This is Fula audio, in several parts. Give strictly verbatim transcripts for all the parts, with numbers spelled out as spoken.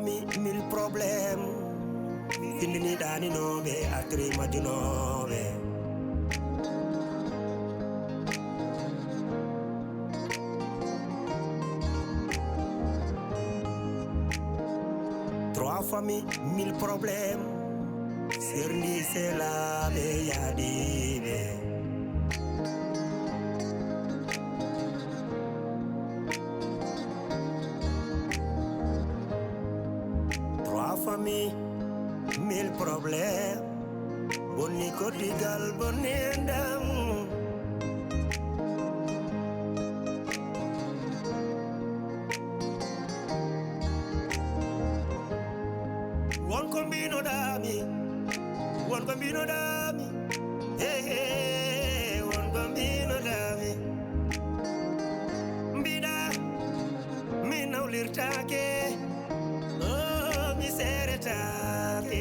Mi mille problème. Findini ɗaninooɓe, artiri majjunooɓe. Trois familles, mille problèmes. Serndi selaaɓe yaadiiɓe. Trois familles, mille problèmes. Bonni koddigal, bonni endam. Won ko mbinoɗaami, won ko mbinoɗaami, he, he, won ko mbinoɗaami. Mbiɗa, mi nawlirtaake, oh, mi seeretaake.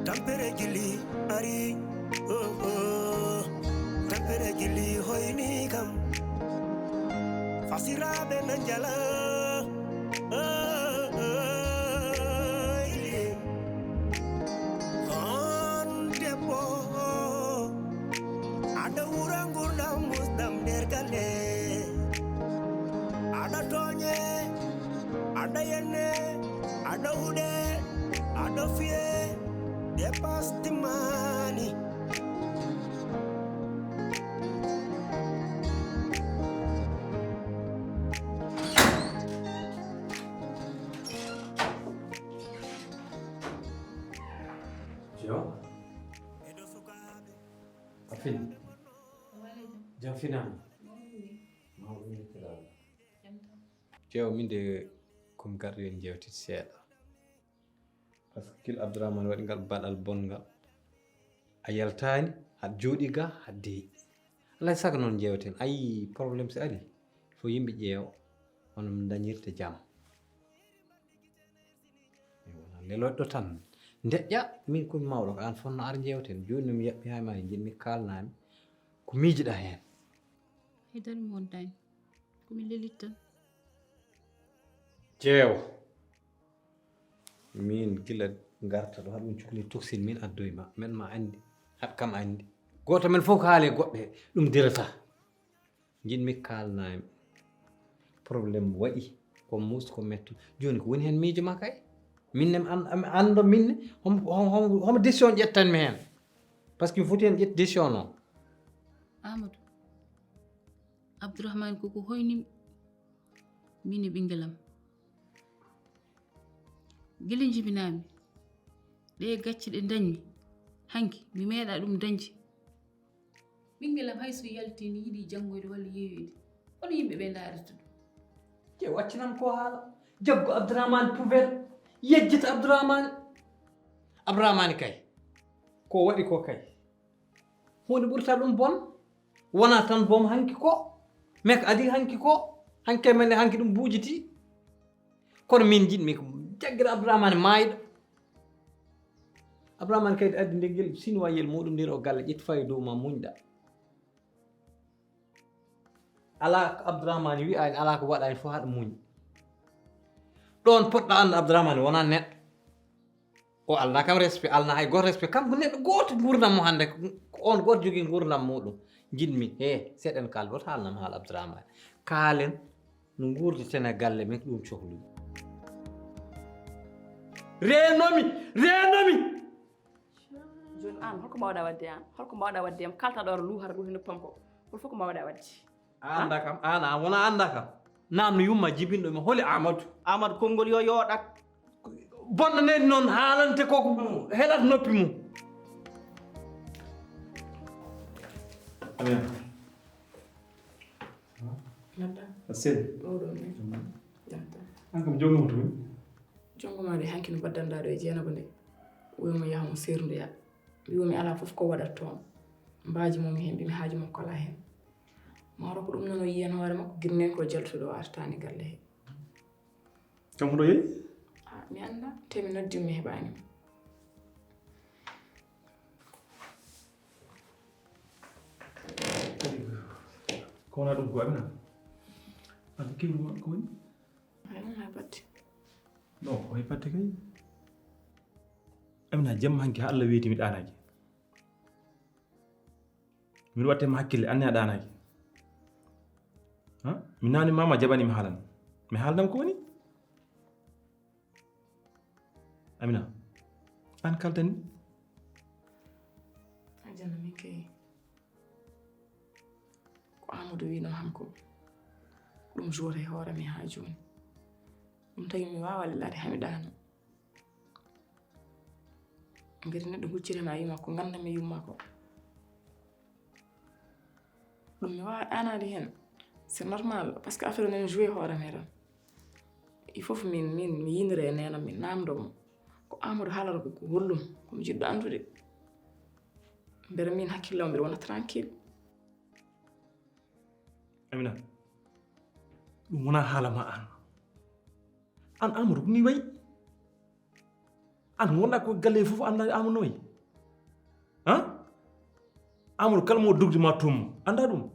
Tampere gili ari, oh, oh. Tampere gili hoyni kam. Fasiraaɓe na njala, oh, oh, yeah. On debbo, aɗa wura ngurdam musɗam nder galle. Aɗa tooñe, aɗa yenne, aɗa huɗe, aɗa fiye, dépasse timmaani. Yo. A fin. Jam finama. Mawɗum yettirama. Jeew, min de komi garɗo en jewtiti seeɗa. Parce que kil Abdourahmane waɗi ngal baɗal bonngal. A yaltani, haɗa jooɗi ga, haɗa deeƴi. Alaa e sago noon jewten. Ayi, problème so ari, il faut yimɓe ƴeewa hono min dañirta jam. Mi wona leloɗo tan. Ndeƴƴa, min komi mawɗo ko an fonno ar jewten. Jooni mi yaɓɓi hay ma, jiɗmi kalnami ko miijiɗa heen. Haydara mi wontaani. Ko mi lelit tan. Jeew. Min gila ngarta ɗo, haɗum cukli toksin min addoy ma. Men ma andi. Haɗ kam andi. Gooto men fof ko haale goɗɗe, ɗum dirata. Jiɗmi kalnami. Problème waɗi. Ko mus ko mettu. Jooni ko woni heen miijo ma kay? Min ne mi an-, mi anndo min ne homo, homo, homo, homo décision ƴettanmi heen? Parce que mi foti heen ƴetti décision noon. Amadou, Abdourahmane ko ko hoyni min e ɓinngel am. Gila njibinami, ɗe gacce ɗe dañmi, hanki mi meeɗa ɗum dañde. Ɓinngel am hay so yalti ne yiɗi janngoyde walla yeeyoyde, hono yimɓe ɓe ndaarata ɗum? Ƴeew, accinan ko haala. Jaggu Abdourahmane poubelle, yejjita Abdourahmane. Abdourahmane kay, ko waɗi ko kay, huunde ɓurta ɗum bon. Wona tan boom hanki ko, mais ko adii hanki ko, hanki men hanki ɗum buujiti. Kono min njiɗmi ko jaggira Abdourahmane maayɗo. Abdourahmane kadi addi nde ngel sinwayel muɗum nder o galle, ƴetti fawi dow ma muñɗa. Alaa ko Abdourahmane wi'ani, alaa ko waɗani fof haɗa muñ. Ɗoon poɗɗa annda Abdourahmane wona neɗɗo. O alna kam respect, alna hay gooto respect. Kanko neɗɗo gooto nguurndam mo hannde, ko on gooto jogii nguurndam muɗum. Njiɗmi, he, seeɗen kaal, woto haalnam haala Abdourahmane. Kaalen no nguurdeten e galle men, ko ɗum cohluɗi. Reenomi, reenomi! Jooni aan, holko mbaawɗaa waɗde aan? Holko mbaawɗaa waɗde am? Kalta ɗo aɗa luuhara ɗum he noppam ko. Hol fof ko mbaawɗaa waɗde? A annda kam, aan a wona annda kam. Naamno yumma jibinɗo mi, holi Amadou? Amadou, konngol yo yooɗat. Bonɗo neni noon haalante koko heɗat noppi mum. Amen. Ladda. Sel. Ɗo ɗo ni. Ladda. An kam jonngo mo to woni? Jonngo ma de hanki no baddanɗaa ɗo e Jeenaba nde. Wi'omo yaha mo serndoya. Wi'omi alaa fof ko waɗat toon. Mbaaji mo mi heen, mbimi haaju makko alaa heen. Mawɗo ko ɗum noon o yiyan hoore makko, gila nani ko jaltuɗo o artaani galle he. Kam hoto yehi? Ah, mi annda, te mi noddi mo mi heɓaani mo. Ko wona ɗum ko Amina? An kewru ma ko woni? Ay, ɗum hay batte. Non, ko heɓatte kay. Amina, jamma hanki ha Allah weeti mi ɗaanaaki. Miɗo watte ma hakkille, anne a ɗaanaaki. Ha? Mi nani mama jaɓani mi haalan. Mi haalanam ko woni? Amina, an kaltani? Ajana min kay. Ko Amadou wino hanko. Ɗum joore hoore mi ha joni. Ɗum tawi mi wawa lelade hami ɗaano. Ngati neɗɗo huccirana yumma ko gandami yumma ko. Ɗum mi wawa ɗaanade hen. C'est normal, parce que affaire nen joué hoore me tan. Il faut min, min, mi yinira e nena, min namdo mo. Ko Amadou haalata ko, ko hollum, ko mi jiɗɗo andude. Mbere min hakkille o mbiɗa wona tranquille. Amina, ɗum wona haala ma an. An Amadou ko ni wayi? An wonɗa ko galle fof anda Amadou no wayi? Ha? Amadou kala mo dogdi ma tum, anda ɗum?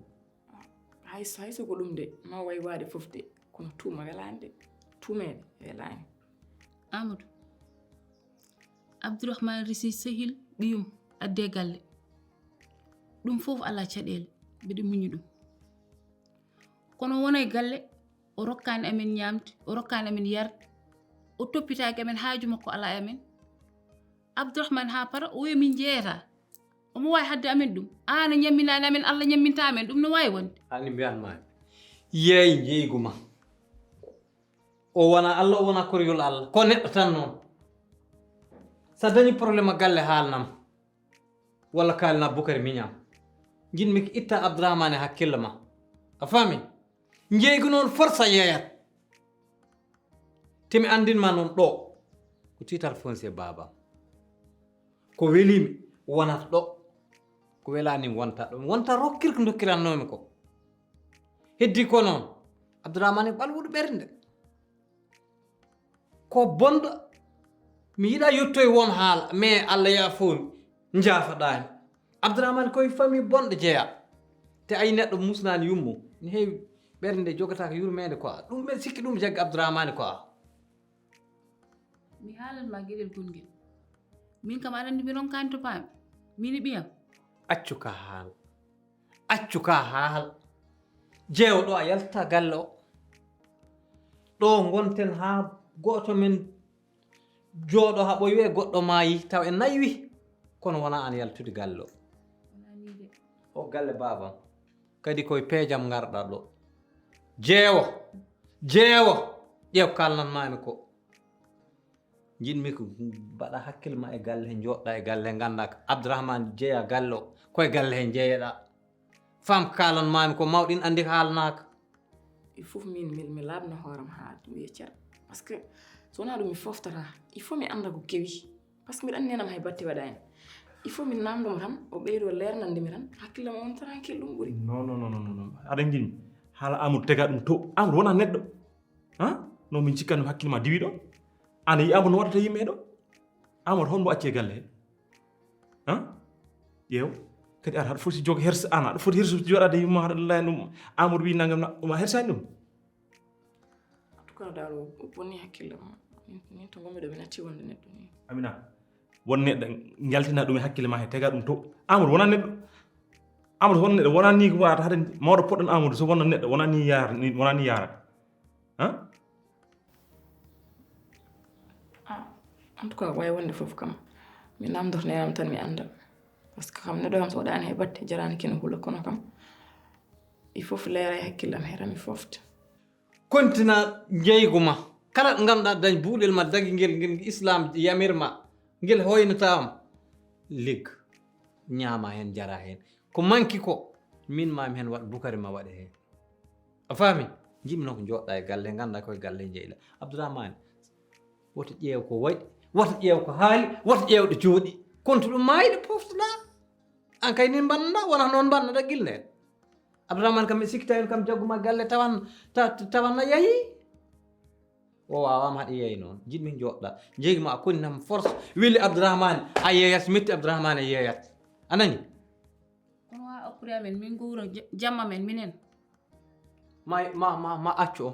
Hay so, hay so ko ɗum de, ma wayi waade fof de, kono tuuma welaani de. Tuumeede welaani. Amadou, Abdourahmane resi sehil ɓiyum adde galle. Ɗum fof alaa caɗeele, mbiɗa muñi ɗum. Kono wona e galle, o rokkaani amen ñaamde, o rokkaani amen yarde, o toppitaaki amen, haaju makko alaa e amen. Abdourahmane haa para, o wiya min njeeyata. Omo waawi hadde amen ɗum. Aan a ñamminaani amen, Allah ñamminta amen. Ɗum no waawi wonde. Hani mbiyan ma, yeey njeygu ma. O wona Allah, o wona koriyol Allah. Ko neɗɗo tan noon. Sa dañi problème a galle haalnam. Walla kaalna Bukari miñam. Njiɗmi ko itta Abdourahmane hakkille ma. A faami? Njeygu noon forsa yeeyat. Te mi anndin ma noon ɗo. Ko titre foncier baabam. Ko welimi wonata ɗo. Ko welani mi wonta ɗo. Mi wonta rokkir ko dokkirannoomi ko. Heddi ko noon. Abdourahmane ɓalwuɗo ɓernde. Ko bonɗo. Mi yiɗa yettoye won haala, mais Allah yaafoomi. Njaafaɗaani. Abdourahmane koye famille bonɗo jeya. Te ayi neɗɗo musnaani yummo. Ne heewi ɓernde jogataako yurmeende quoi. Ɗum ɓen sikki ɗum jaggi Abdourahmane quoi. Mi haalan ma geɗel gongel. Min kam aɗa anndi mi ronkaani to paami. Min e ɓiyam. Accu ka haal. Accu ka haal. Jeewo ɗo a yalta galle o. Ɗo ngonten haa gooto men jooɗo haa ɓoyi wee goɗɗo maayi taw en naywi. Kono wonaa aan yaltude galle o. Wonaa nii de. O galle baabam. Kadi koye peejam ngarɗa ɗo. Jeewo. Jeewo. Ƴeew kalnan maami ko. Njiɗmi ko mbaɗa hakkille ma e galle he, njooɗɗa e galle he, ngannda ko Abdourahmane jeya galle o, koye galle he njeyeɗa. Fam kaalan maami ko mawɗin anndi ko haalnaaka. Il faut min, min, mi laaɓna hooram haa ɗum yecca. Parce que so wonaa ɗum mi foftata, il faut mi annda ko kewi. Parce que mbiɗa anndi nenam hay batte waɗaani. Il faut min namdo mo tan, o ɓeydo leernande mi tan, hakkille ma won tranquille ɗum ɓuri. Non, non, non, non, non. Aɗa njiɗmi haala Amadou tega ɗum to. Amadou wona neɗɗo. Ha? No min cikkanno hakkille ma diwi ɗo. An a yi'aama no waɗata yimɓe ɗo. Amadou honmo acci e galle he? Ha? Ƴeew. Kadi ar haɗa foti jogo herse an, aɗa foti herse jooɗaade yumma haɗa layan ɗum. Amadou wi nangam na ɗum a hersaani ɗum. En tout cas dal o bonni hakkille ma. Min, min to ngonmi ɗo mi natti wonde neɗɗo ni. Amina. Won neɗɗo njaltina ɗum e hakkille ma he tega ɗum to. Amadou wona neɗɗo. Amadou wona neɗɗo wona ni ko wata hade mawɗo poɗɗon Amadou so wona neɗɗo wona ni yar ni wona ni yarata. Ha? Ah, en tout cas, wawi wonde fof kam. Mi namdoto nenam tan mi anda. Parce que kam neɗɗo kam so waɗani he batte jarani kene hula kono kam. Il faut leera e hakkillam he tan mi fofta. Kontina njeygu ma. Kala ɗo ngannduɗaa dañ buuɗel ma dagi ngel, ngel Islam yamir ma. Ngel hoynata ma. Lig. Ñaama heen, jara heen. Ko manki ko, min maami heen waɗ bukari ma waɗe heen. A faami? Njiɗmi noon ko njooɗɗaa e galle, nganndaa koye galle njeyɗaa. Abdourahmane, woto ƴeew ko waɗi, woto ƴeew ko haali, woto ƴeew ɗo jooɗi. Kono to ɗum maayi ɗo poftoɗaa. An kay ni mbannoɗaa, wonaa noon mbannoɗaa gilneel. Abdourahmane kam mi sikki tawi kam jagguma galle tawan, ta-, ta-, tawanna yahi. O waawaa ma haɗa yeeya noon. Jiɗmi njooɗɗaa. Njeegi ma a koni nam force. Weli Abdourahmane a yeeyat, metti Abdourahmane a yeeyat. A nani? Kono wa okkude amen, min gowro ja-, jamma men, minen. Ma, ma, ma, ma accu o.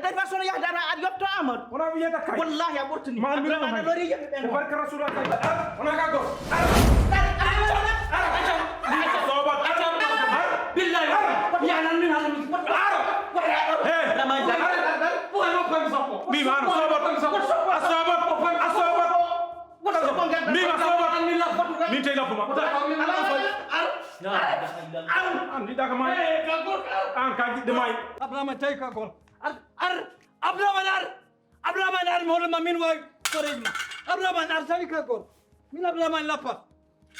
dati ma sono yahda aɗa aɗa yotto Amadou. Wona mi yiyata kay. Wallahi a ɓurtini. Ma mi Abdourahmane a lori yimɓe ɓen. Barka Rasulullah. Wona ka gor. Sobat. Billahi. Yanan min hanan. Hey. Ɓugal mo fami sappo. Mi mana sobat. Asobat. Asobat. Min ma sobat. Min tawi lappo ma. An di daka mai. An ka gidde mai. Abrahama tawi ka gol. Ar ar Abrahama ar. Abrahama ar mo ma min wawi. Koreji ma. Abrahama ar tawi ka gol. Min Abrahama lappa.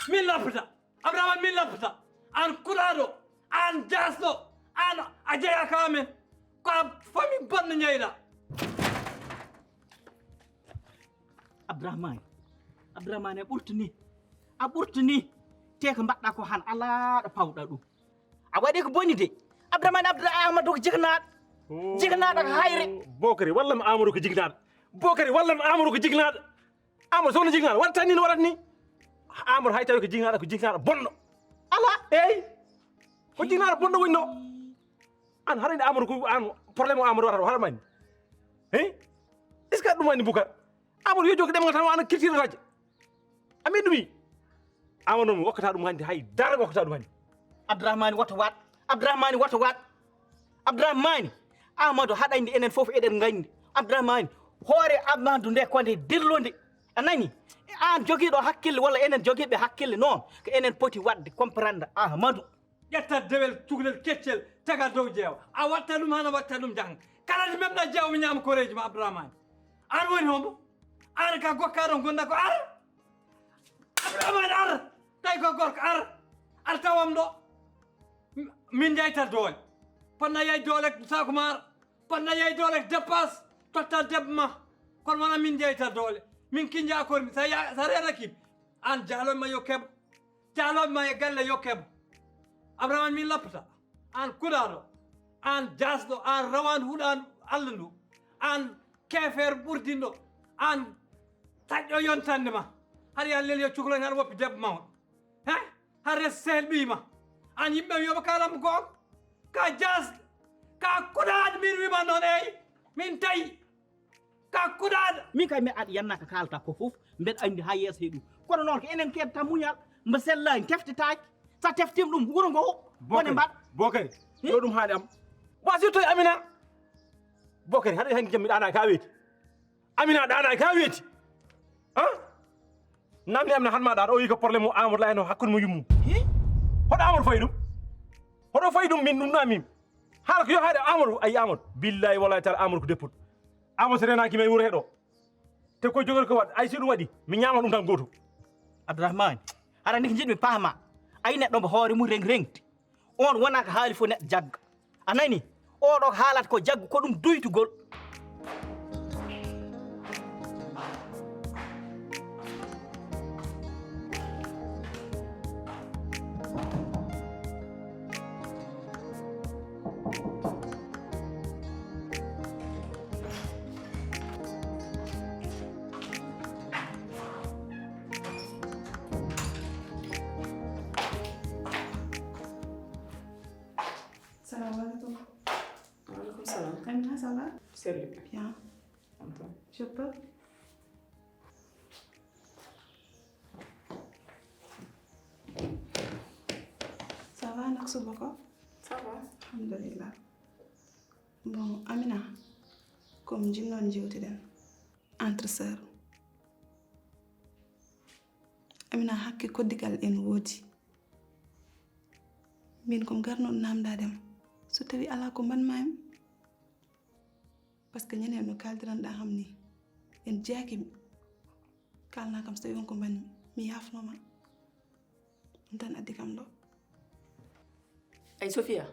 Min lappata. Abrahama min lappata. An kuraɗo. An jasɗo. An a jeyaka amen. Ko a fami bonno ñeyɗa. Abdourahmane, Abdourahmane a ɓurtini, a ɓurtini. Te ko mbaɗɗa ko han ala ɗo pawɗa ɗum. A waɗi ko boni de. Abdourahmane, Abdou Amadou ko jiknaɗo. Jiknaɗo ko hayre. Bokari, walla mi Amadou ko jiknaɗo. Bokari, walla mi Amadou ko jiknaɗo. Amadou sono jiknaɗo waɗata ni no waɗata ni. Amadou hay tawi ko jiknaɗo, ko jiknaɗo bonɗo. Ala eyyi. Ko jiknaɗo bonɗo woni ɗo. An haɗa andi Amadou ko an problème o Amadou waɗata o haɗa mani. Hein? Est-ce que ɗum woni Boucar? Amadou yo jogi ɗemngal tan o an kirtira radio. A min ɗumi. Amadou noon mi wokkata ɗum hannde hay dara mi wokkata ɗum hannde. Abdourahmane woto waat. Abdourahmane woto waat. Abdourahmane, Amadou haɗa andi enen fof eɗen nganndi. Abdourahmane, hoore Amadou nde ko nde dirlude. A nani? An jogiiɗo hakkille walla enen jogiiɓe hakkille noon ko enen poti waɗde comprendre Amadou. Ƴetta dewel cukalel keccel taga dow jeewa. A watta ɗum hana watta ɗum jang. Kala nde memɗa jeewa mi ñaama koreeji ma Abdourahmane. An woni hombo? An ka gokkaɗo gonɗa ko ar. Abdourahmane ar. Tawi ko gorko ar. Ar tawam ɗo. M- Min jayta doole. Panna yay doole saako maaro. Kon na yeey doole dépense, tottal debbo ma. Kon wona min jeyta doole. Min kinja kormi, sa ya-, sa rena ki. An jaalon ma yo kebo. Jaalon ma e galle yo kebo. Abraham min lappata. An kuɗaɗo. An jasɗo. An rawan huɗan Allah ndu. An kefer ɓurdinɗo. An taƴɗo yontande ma. Hari an lel yo cuklo hen woppi debbo ma on. He? Har res sehel ɓiy ma. An yimɓe wiyoɓe kalam goonga. Ka jas, ka kuɗaɗo min wima noon eyi. Min tawi. Ka kuɗaɗo. Min kay mi aɗa yanna ka kaalata ko fof, mbeɗa anndi haa yeeso he ɗum. Kono noon ko enen keddata muñal, mbo sellaani, teftetaaki. Sa teftima ɗum, wuro ngo, wone Bokari, mbaɗ. Bokari, Hmm? Ɗo ɗum haali am. Wa surtout Amina. Bokari, haɗa hen jammi ɗaana ka weeti. Amina ɗaana ka weeti. Ha? Namdi Amina han ma ɗaɗo, o yi ko problème o Amadou la hen o hakkunde mo yummu. Hi? Hoɗo Amadou fayi ɗum? Hoɗo fayi ɗum min ɗum namim. Haala ko yo hayde Amadou, ay Amadou. Billahi wallahi taala Amadou ko deppuɗo. Amadou so renaki men wuro heɗo. Te ko jogori ko waɗ, ay si ɗum waɗi, mi ñaama ɗum tan gooto. Abdourahmane, aɗa anndi ko njiɗmi paama. Ay neɗɗo mbo hoore mum reng rengti. On wonaa ko haali fof neɗɗo jagga. A nani? Oɗo ko haalata ko jaggu, ko ɗum duytugol. Salam alaikum. Wa alaikum salam. Amina, ça va? Salut. Bien. Antoine. Je peux? Ça va, naka suba ko? Ça va. Alhamdulillah. Bon, Amina, ko mi jinnoon jewtiden entre sœur. Amina, hakke koddigal en woodi. Min ko mi garnoon namdaade ma. So tawi alaa ko mbaɗ ma em. Parce que ñande no kaaldiranɗaa kam ni, en jeyaaki mi. Kaalnaa kam so tawi won ko mbaɗ mi, mi yaafnoo ma. Ɗum tan addi kam ɗo. Ay Sofia,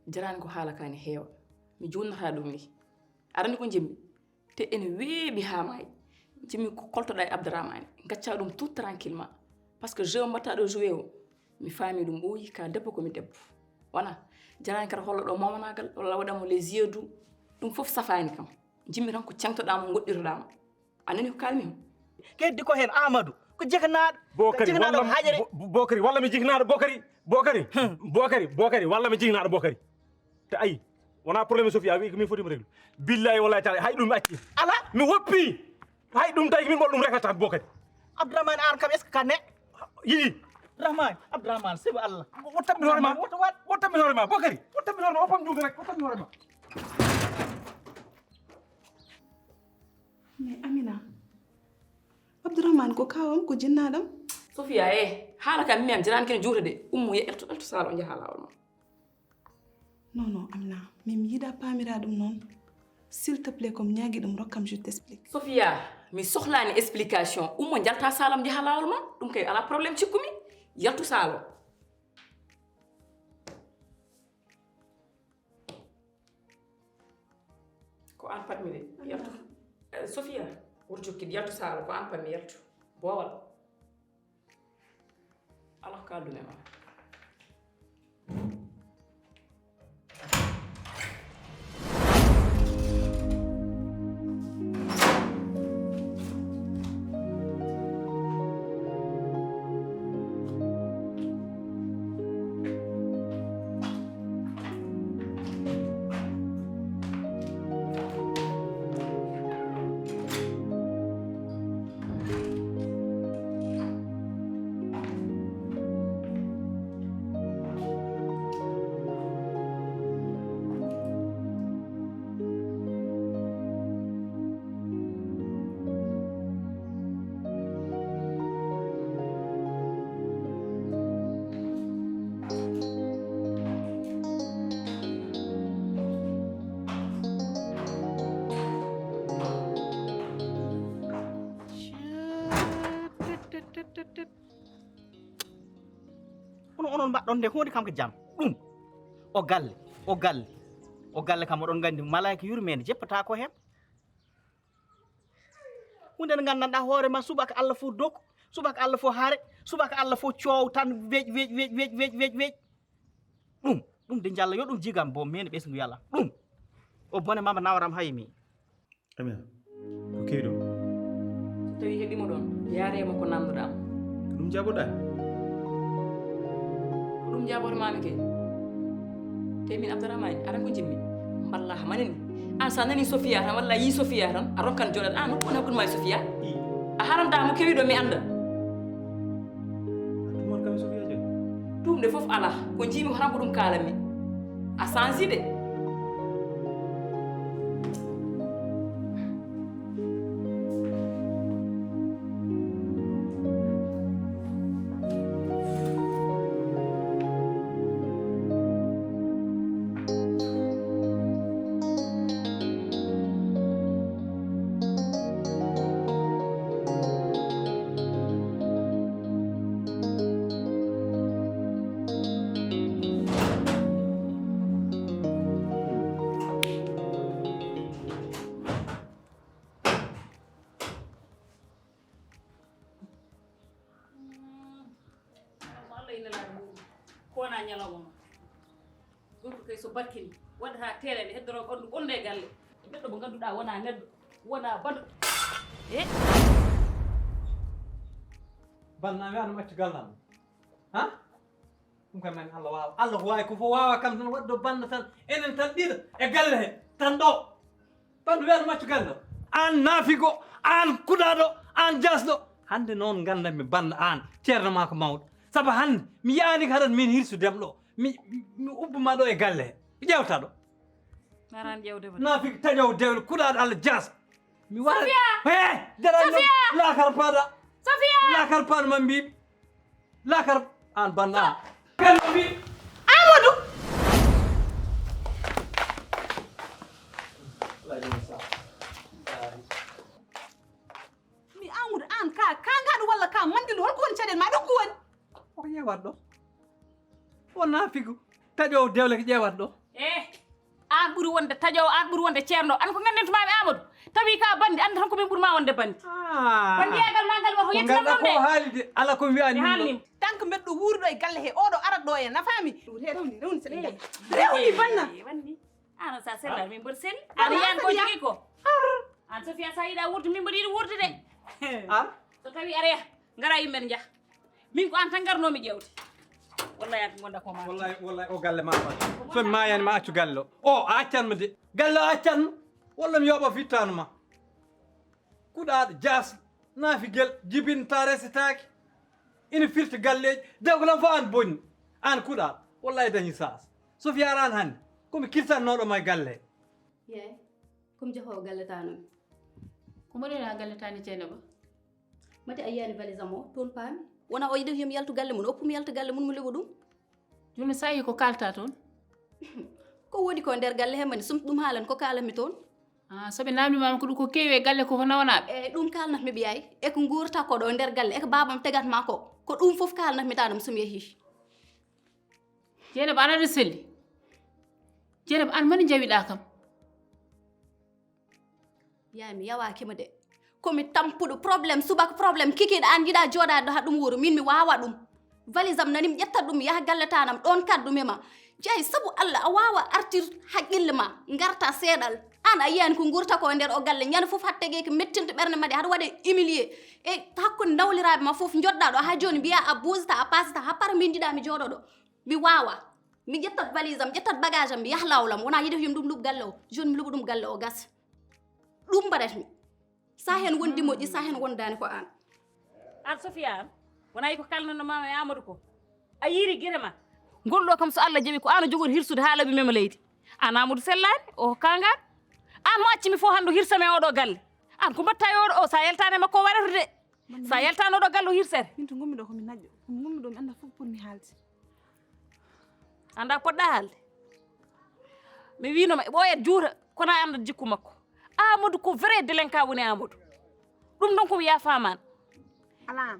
jarani ko haala ka ne heewa. Mi junnata ɗum ni. Aɗa anndi ko njimmi? Te ene weeɓi haa maayi. Njimmi ko koltoɗaa e Abdourahmane. Ngacca ɗum tout tranquillement. Parce que jeu mbaɗtaa ɗo joué o, mi faami ɗum ɓooyi ka debbo ko mi debbo. Wona, jarani kadi hollo ɗo momanagal, walla waɗa mo les yeux doux. Ɗum fof safaani kam. Njimmi tan ko ceŋtoɗaa mo, ngoɗɗitoɗaa mo. A nani ko kaalmi o? Keddi ko heen Amadou, ko jiknaaɗo. Bokari, jiknaaɗo walla, haƴere. Bo-, Bokari, walla mi jiknaaɗo Bokari. Bokari, Hmm. Bokari, Bokari, walla mi jiknaaɗo Bokari. Te ayi, wona problème Sofia, a wi ko min foti mi régler. Billahi wallahi taala, hay ɗum mi acci. Ala. Mi woppi. Hay ɗum tawi min ɓol ɗum reglata Bokari. Abdourahmane, aan kam, est-ce que ka ne? Yiɗi. Abdourahmane, Abdourahmane, sibu Allah. Wottat mi hoore ma. Wottat, wottat mi hoore ma. Bokari, wottat mi hoore ma. Wottat mi hoore ma. Mais Amina, Abdourahmane ko kaawam, ko jinnaaɗam. Sofia, eh, haala kam mi am jarani kene juuta de. Ummo, ye elto, elto saalo, njaha laawol ma. Non, non, Amina, min mi yiɗa paamira ɗum noon. S'il te plaît, ko mi ñaagi ɗum, rokkam, je t'explique. Sofia, mi sohlaani explication. Ummo, njalta saalam, njaha laawol ma. Ɗum kay alaa problème, cikkumi. Yaltu saalo. Ko aan patmi de, yaltu. Eh, Sofia, woto jokkit, yaltu saalo, ko aan patmi, yaltu. Boowal. Ala ko kaalduno e ma. Kono onon mbaɗɗon nde huunde kam ko jam. Ɗum o galle, o galle. O galle kam oɗon nganndi malaika yurmeende jeppata ko heen. Huunde nde nganndanɗaa hoore ma, subaka Allah fof dok, subaka Allah fof hare, subaka Allah fof coow tan wej wej wej wej wej wej wej. Ɗum ɗum de njalla yo ɗum jigam boom mene ɓesngu yala ɗum. O bone mama nawaram hayi mi. Amen. Ko kewi ɗum? So tawi heɓimo ɗon, yaarema ko namdoɗam. Ko ɗum jaboɗa? Ko ɗum jaboto mami ke. Te min Abdourahmane aran ko jimmi. Mballa manini. An sa nani Sofia tan walla yi Sofia tan a ronkan joɗat an woni hakkude ma e Sofia. A haramta mo kewi ɗo mi anda. Tumde fof ala ko jiimi ko tan ko ɗum kalanmi. A sansi de. Ko Allah ina laaɗa muɗum. Ko wona ñalawma ma. Gorko kay so barkini waɗata teelede heddoro ɓanndu ɓonnda e galle. Neɗɗo mo ngannduɗaa wona neɗɗo, wona bano. E? Banna mi anum accu gallam. Ha? Ɗum kam nani Allah waawa. Allah ko waawi ko fof waawa kam tan waɗɗo banna tan. Enen tan ɗiɗo e galle he tan ɗo. Bandu wiyata maccu galle. An naafigo, an kuɗaɗo, an jasɗo. Hande noon gandammi banda an ceerno ma ko mawɗo. Saabu hande mi yaani ko haɗat min hirsu dem ɗo. Mi mi ubbuma ɗo e galle he. Mi ƴewta ɗo. Naran ƴewde ba. Naafigo taƴowo dewle kuɗaɗo Allah jas. Mi wara. Sofia! He, dara Sofia! Lakar pada. Sofia! Lakar pada man mbiɓe. Lakar an banda. Kalbi. Amadou. Mi Amadou an ka kangaɗo walla ka mandiɗo holko woni caɗel ma ɗo ko woni? Ko ƴewat ɗo? Wona figu taƴowo dewle ko ƴewat ɗo. Eh. An ɓuri wonde taƴowo an ɓuri wonde ceerno an ko gandintumaɓe Amadou tawi ka bandi anda tan ko min ɓurma wonde bandi. Bandiyagal ma ngal wata yettinam noon de. Ko haalide ala ko wiyani min ɗo. Tan ko mbeɗo wuuri ɗo e galle he oɗo arat ɗo e nafami. Rewni rewni seɗa galle rewni banna. An sa sellani min mboɗo selli an yiyan ko jogui ko. An Sofia sa yiɗa wuurde min mboɗo yiɗi wuurde de. An so tawi areya gara yimɓe ne jaaha. Min ko an tan garnomi ƴewde. Wallahi an ko gonda ko ma. Wallahi wallahi o galle ma fa. So mi mayani ma accu galle o. O a accanmi de. Galle o accanmi. Walla mi yoɓa fittanu ma. Kuɗaɗo jas nafi gel jibinta resitaki. Ina firti galleji dewko lan fo an bonni. An kuɗaɗo wallahi dañi sas. Sofia aran hande komi kirtannoɗo ma e galle. Yey. Ko mi jahoowo galle taa noon. Ko mbaɗɗon haa galle taa ni Jeynaba? Mate a yiyaani valise am o toon paami? Wona o yiɗi yo mi yaltu galle mum, o oppu mi yalta galle mum, mi liɓo ɗum. Jooni so a yii ko kaaltaa toon? Ko woodi ko nder galle he mani sum ɗum haalan ko kaalanmi toon. Ah, so ɓe naamndimaama ko ɗum ko keewi e galle ko ko nawanaaɓe? E ɗum kaalnatmi ɓiyaay. E ko nguurata ko ɗo nder galle, e ko baabam tegatma ko. Ko ɗum fof kaalnatmi taa ɗum so mi yehii. Jeynaba, an aɗa selli? Jeynaba, an mani njawiɗaa kam? Yaay mi yawaaki ma de. Ko mi tampuɗo problème subaka problème kikiiɗo an yiɗa jooɗaade ɗo haa ɗum wuuro min mi waawa ɗum. Valise am nani mi ƴetta ɗum yaha galle tanam ɗoon kaddu mi ma. Jeyi sabu Allah a waawa artir haqqille ma ngarta seeɗal. An a yiyani ko nguurta ko e nder o galle ñande fof haɗa tege ko mettinta ɓernde ma de haɗa waɗa humilier e hakkunde nawliraaɓe ma fof njoɗɗa ɗo haa jooni mbiya a buusata a paasata haa para min njiɗa mi jooɗo ɗo. Mi waawa. Mi ƴettat valise am, ƴettat bagage am, mi yaha laawol am. Wonaa yiɗi ko yo mi ɗum luɓ galle o. Jooni mi luɓa ɗum galle o gasa. Ɗum mbaɗatmi. So a heen wondi moƴƴi, so a heen wondaani ko aan. Aan Sofiya aan, wonaa ko kalnanno maama e Amadou ko. A yiiri gite ma. Ngol ɗo kam so Allah jaɓi ko aan o jogori hirsude haa laɓi mema leydi. Aan Amadou sellaani, o kaangaan. Aan mo acci mi fof hannde o hirsa mi e oɗo galle. Aan ko mbaɗta e oɗo o, so a yaltaani e makko o waɗata de. So a yaltaani oɗo galle o hirsete. Min to ngonmi ɗo ko mi naƴƴo. Ko mi ngonmi ɗo mi annda fof ko potmi haalde. Annda poɗɗa haalde. Mi wiino ma ɓooyat juuta kono a anndat jikku makko. Amadou ko vrai délinquant woni Amadou. Ɗum ɗon ko wiya faamaani. Alaa.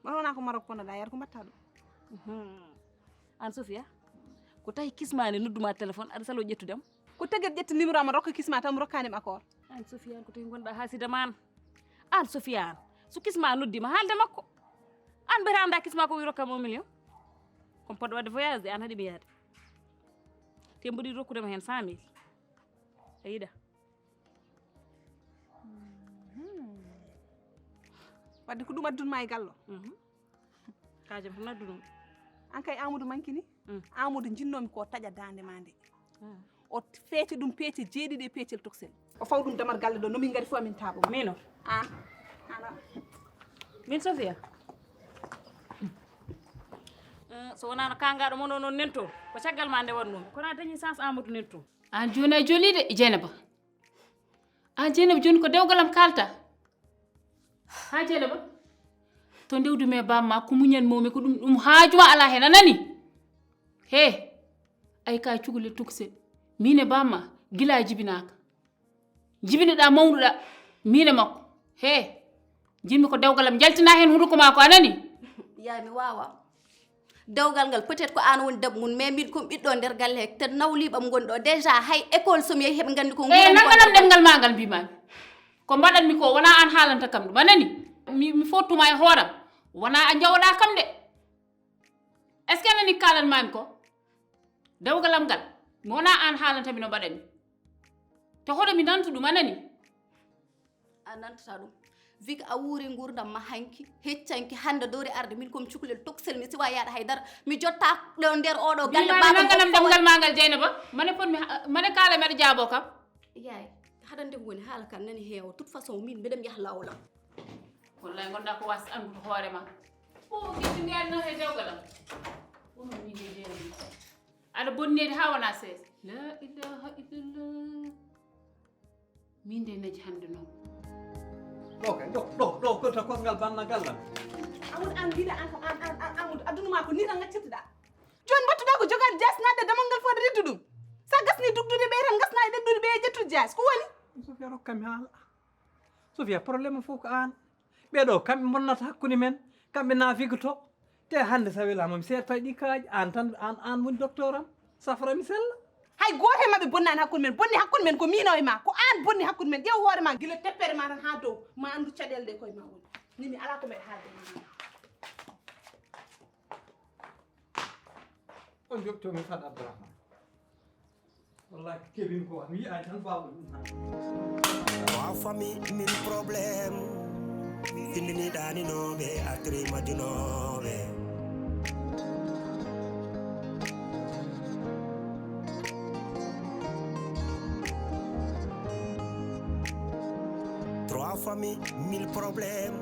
Mbaɗa wonaa ko Maroc kono ɗa yar ko mbaɗta ɗum. Aan Sofiya, Ko tawi kisma ne nodduma téléphone, aɗa salo ƴettudem? Ko taget ƴetti numéro am, rokka kisma tan, rokkanima accord. An Sofiane, ko tawi gonɗa haasida man? An Sofiane, so kisma noddima, haalde makko. An mbete anda kisma ko wi rokkam un million? Kono poɗɗo wadde voyage de, an haɗimi yaade. Te mboɗi rokkudema hen cent mille. A yiɗa? Wadde ko ɗum addunma e gallo? Mhm. Kajam tan addu ɗum. An kay Amadou mankini. Mm. Amadou jinnomi ko taƴa dande ma nde. Ah. O feete ɗum peece jeeɗiɗi e peecel toksel. O faw ɗum damar galle ɗo, no min ngari fof amin taabo. Mino? An? Ana? Min Sofia? Eh, so wonano kangaɗo mon o noon nento, ko caggal ma nde wannumi. Kono a dañi chance Amadou nento. An joni a joli de, Dieynaba. An Dieynaba, joni ko dewgal am kalta? Ha Dieynaba? To ndewdumi e bamma, ko muñan momi, ko ɗum, ɗum haajuma ala hen, a nani? He, ay ka cukalel toksel. Min e bamma, gila jibinaka. Jibinoɗa mawnuɗa, min e makko. He, jinmi ko dewgal am, jaltina hen hunduko ma ko, a nani? Yaay, mi wawa. Dewgal ngal, peut-être ko an woni debbo mum, mais min ko mi ɓiɗɗo nder galle he, te nawliɓam ngonɗo. Déjà, hay école so mi yehi, heɓe nganndi ko e nguurndam nanganam gonɗo. Ɗemngal ma ngal mbimami. Ko mbaɗanmi ko, wona an haalanta kam ɗum, a nani? Mi, mi fottuma e hooram. Wona a jawɗa kam de. Est-ce que a nani kalanmami ko? Dewgal am ngal, mi wona an haalantami no mbaɗanmi. Te hoɗo mi nantu ɗum, a nani? A nantata ɗum. Vu que a wuuri nguurndam ma hanki, heccanki, hannde dowri arde, min ko mi cukalel toksel, mi siwa yaade haydara. Mi jotta ɗo nder oɗo galle. Mbimami baaba nanganam ɗemngal ma ngal, Dieynaba. Mane pot mi ha-, mane kaala meɗa jaabo kam. Yaay, haɗande ko woni haala kan nani heewa. Toute façon, min mbeɗa mi yaha laawol am. Wallahi, gonɗa ko was andude hoore ma. O, gitti mi adna he dewgal am. Kono min de Dieynaba. Aɗa bonnede ha wona seesa. La ilaha illallah. Min de naji hande noon. Ɗo kay, ɗo, ɗo, ɗo, ko to kosngal banna gallam. Amadou, an mbiɗa an kam, an, an, an, Amadou, adduna ma ko ni tan ngaccirtuɗa. Joni mbattuɗa ko jogaade jaas, nadde damal ngal fof aɗa reddu ɗum. Sa gasni dugdude ɓe tan, gasna e ɗeddude ɓe e ƴettude jaas. Ko woni? Sofia, rokkam mi haala. Sofia, problème fof ko an. Ɓeɗo kamɓe bonnata hakkunde men, kamɓe na figoto. Te hannde sa welama mi seeɗa tawi ɗi kaaƴi, an tan, an, an woni docteur am, saframi sella. Hay gooto e maɓɓe bonnani hakkunde men, bonni hakkunde men ko min o e ma, ko an bonni hakkunde men, ƴeew hoore ma gila teppere ma tan ha dow, ma anndu caɗeele ɗe koye ma woni. Ni mi ala ko mbeɗa haalde e ma. On joɓtomi Fat Abdourahmane. Wallahi, kebin ko mi yi'aani tan baawɗo ɗum tan. Trois familles, mille problèmes. Findini ɗaaninooɓe, artiri majjunooɓe. Trois familles, mille problèmes.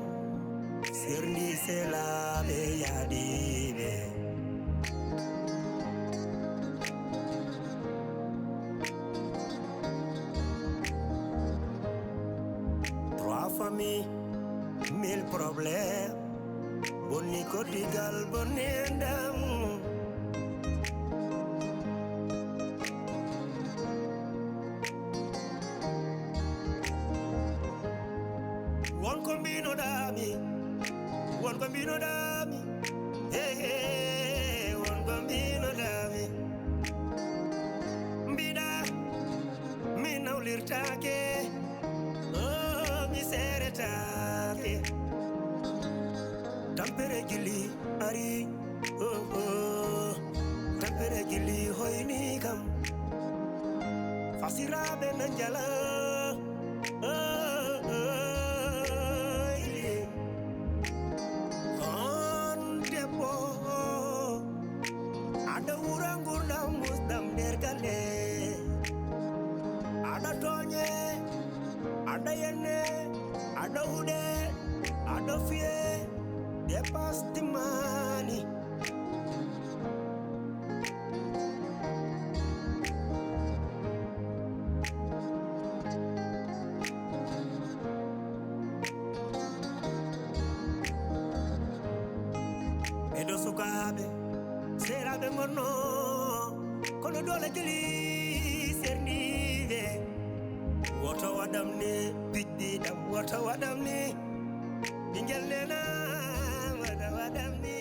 Serndi selaaɓe yaadiiɓe. Trois familles, mille problèmes. Bonni koddigal, bonni enɗam. Won ko mbinoɗaami, won ko mbinoɗaami, he, he, won ko mbinoɗaami. Mbiɗa, mi nawlirtaake, oh, mi seeretaake. Tampere jilli ari, oh, oh. Tampere jilli hoyni kam. Fasiraaɓe na njala, oh, oh, oh. On debbo, aɗa wura ngurdam musdam nder galle. Aɗa tooñe, aɗa yenne, aɗa huɗe, aɗa fiye, dépasse timmaani. Ɓeɗo sukaaɓe, seeraaɓe ngonno, kono doole jeli serndiiɓe. Woto waɗam ni, piɗɗi ɗam, woto waɗam ni. Ɓingel nena, woto waɗam ni.